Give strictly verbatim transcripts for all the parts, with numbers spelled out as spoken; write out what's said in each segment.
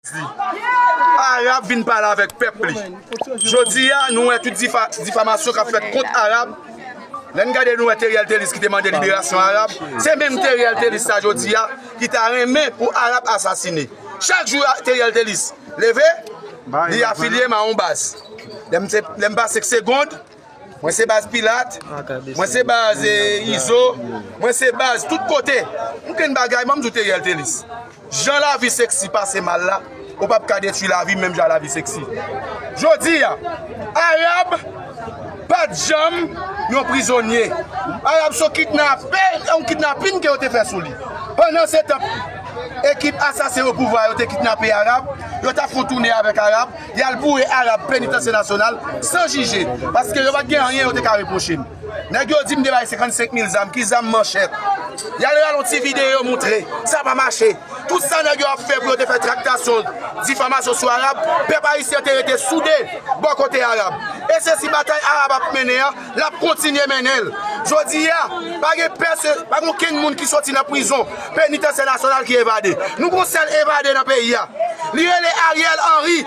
Arab vin pale avèk pèp li. Jodi a, nou wè tout difa- difamasyon k ap fèt kont Arab. Lè n gade, nou wè Theriel Thelus ki te mande liberasyon Arab. Se menm Theriel Thelus sa jodi a ki ta renmen pou Arab asasine. Chak jou Theriel Thelus leve, li afilye m a yon baz. Lè m se- lè m pa senk segonn, mwen se baz Pilat, mwen se baz eh, Izo, mwen se baz tout kote. M gen bagay, ban m di w Theriel Thelus. Jan lavi seksi pase mal la, ou p ap ka detwi lavi menm jan lavi seksi. Jodi a, Arab pa t janm yon prizonye. Arab se yon kidnapè, yon kidnapin ke yo te fè sou li. Pandan se tan, ekip asasen yo pouvwa yo te kidnape Arab, yo t ap fè yon toune avèk Arab, y al boure Arab Penitansye Nasyonal san jije, paske yo pa t gen anyen yo te ka repwoche m. Nèg yo di m te bay senkannsenk mil zam, ki zam manchèt? Y al rale yon ti videyo montre, sa pa mache. Tout sa nèg yo ap fè pou yo te fè traktasyon, difamasyon sou Arab, pèp ayisyen te rete soude bò kote Arab. E se si batay Arab ap mennen an, l ap kontinye mennen l. Jodi a, pa gen pèsonn, pa gen okenn moun ki soti nan prizon Penitansye Nasyonal ki evade. Nou gon sèl evade nan peyi a. Li rele Ariel Henry.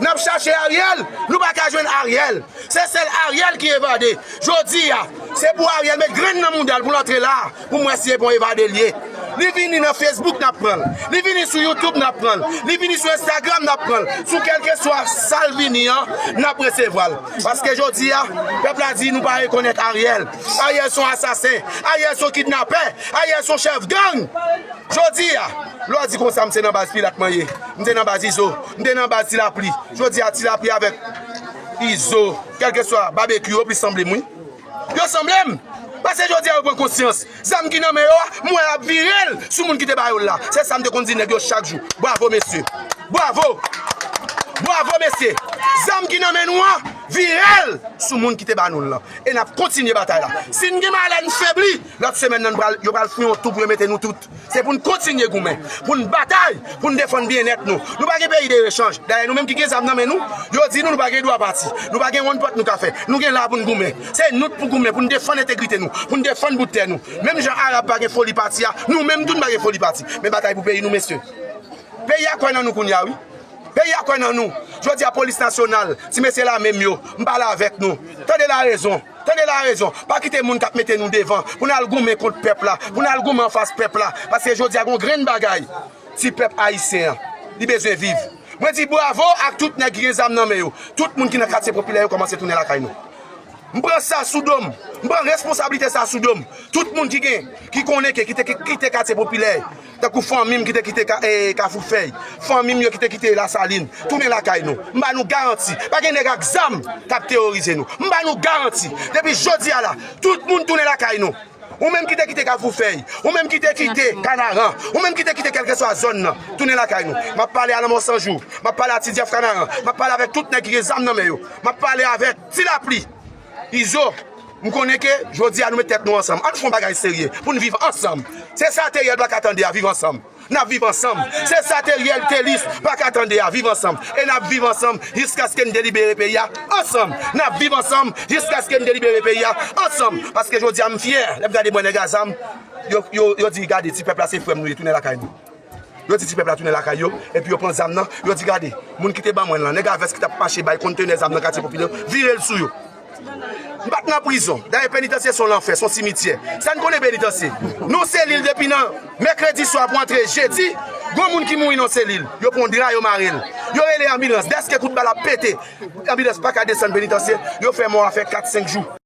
N ap chache Ariel, nou pa ka jwenn Ariel. Se sèl Ariel ki evade. Jodi a, se pou Ariel met grenn nan mouda l pou l antre la, pou m wè si se bon evade l ye. Li vini nan Facebook, n ap pran l. Li vini sou YouTube, n ap pran l. Li vini sou Instagram, n ap pran l. Sou kèlkeswa sa l vini an, n ap resevwa l. Paske jodi a, pèp la di nou pa rekonèt Ariel. Ariel se yon asasen. Ariel se yon kidnapè. Ariel se yon chèf gang. Jodi a, lè w di konsa, m se nan baz Pilat mwen ye. M te nan baz Izo. M te nan baz Ti Lapli. Jodi a, Ti Lapli avèk Izo, kèlkeswa Babekyou, yo plis sanble m, wi. Yo sanble m. Paske jodi a, yo pran konsyans. Zam ki nan men yo a, m wè y ap vire l sou moun ki te ba yo l la. Se sa m te konn di nèg yo chak jou. Bwavo, mesye. Bwavo. Bwavo, mesye. Zam ki nan men nou an, vire l sou moun ki te ba nou l lan. E n ap kontinye batay la. Si n gen malè, n febli, lòt semèn nan, n pral, yo pral fouye yon tou pou yo mete nou tout. Se pou n kontinye goumen, pou n batay, pou n defann byennèt nou. Nou pa gen peyi de rechanj. Dayè, nou menm ki gen zam nan men nou, yo di nou, nou pa gen dwa pati. Nou pa gen wonn pòt nou ka fè. Nou gen la pou n goumen. Se nou k pou goumen, pou n defann entegrite nou, pou n defann bout tè nou. Menm jan Arab pa gen foli pati a, nou menm tou n pa gen foli pati. Men batay pou peyi nou, mesye. Peyi a kwè nan nou kounye a, wi. Peyi a kwè nan nou. Jodi a, polis nasyonal, ti mesye lame m yo, m pale avèk nou. Tande larezon. Tande larezon. Pa kite moun k ap mete nou devan pou n al goumen kont pèp la, pou n al goumen anfas pèp la. Paske jodi a, gon grenn bagay ti pèp ayisyen an, li bezwen viv. Mwen di bwavo ak tout nèg ki gen zam nan men yo. Tout moun ki nan katye popilè yo kòmanse tounen lakay nou. M pran sa sou do m. M pran responsablite sa sou do m. Tout moun ki gen, ki konnen ke, ki te ki- kite katye popilè, tankou fanmi m ki te kite ka- eh, Kafou Fèy, fanmi m yo ki te kite Lasalin, tounen lakay nou. M ba nou garanti. Pa gen nèg ak zam k ap teworize nou. M ba nou garanti. Depi jodi a la, tout moun tounen lakay nou. Ou menm ki te kite Kafou Fèy, ou menm ki te kite Kanaran, ou menm ki te kite kèlkeswa zòn nan, tounen lakay nou. M ap pale a Lanmò San Jou, m ap pale a Ti Dyèf Kanaran, m ap pale avèk tout nèg ki gen zam nan men yo. M ap pale avèk Ti Lapli, Izo. M konnen ke jodi a nou met tèt nou ansanm. Ann fè yon bagay serye pou n viv ansanm. Se sa Theriel pa ka tande a, viv ansanm. N ap viv ansanm. Se sa Theriel Thelus pa ka tande a, viv ansanm. E n ap viv ansanm jiskaske n delibere peyi a ansanm. N ap viv ansanm jiskaske n delibere peyi a ansanm. Paske jodi a m fyè lè m gade mwen nèg a zam, yo, yo, yo di gade ti pèp la se frè m nou ye, tounen lakay nou. Yo di ti pèp la tounen lakay yo, epi yo pran zam nan, yo di gade, moun ki te ban mwen l lan, nèg a vès ki t ap mache bay kontenè zam nan katye popilè, vire l sou yo. M pa t nan prizon. Dayè, penitansye se yon lanfè, se yon simityè. Sa n konnen penitansye? Nou selil depi nan mèkredi swa pou antre jedi, gon moun ki mouri nan selil. Yo pran yon dra, yo mare l. Yo rele anbilans. Dèske kout bal ap pete, anbilans pa ka desann penitansye, yo fè mò a fè kat, senk jou.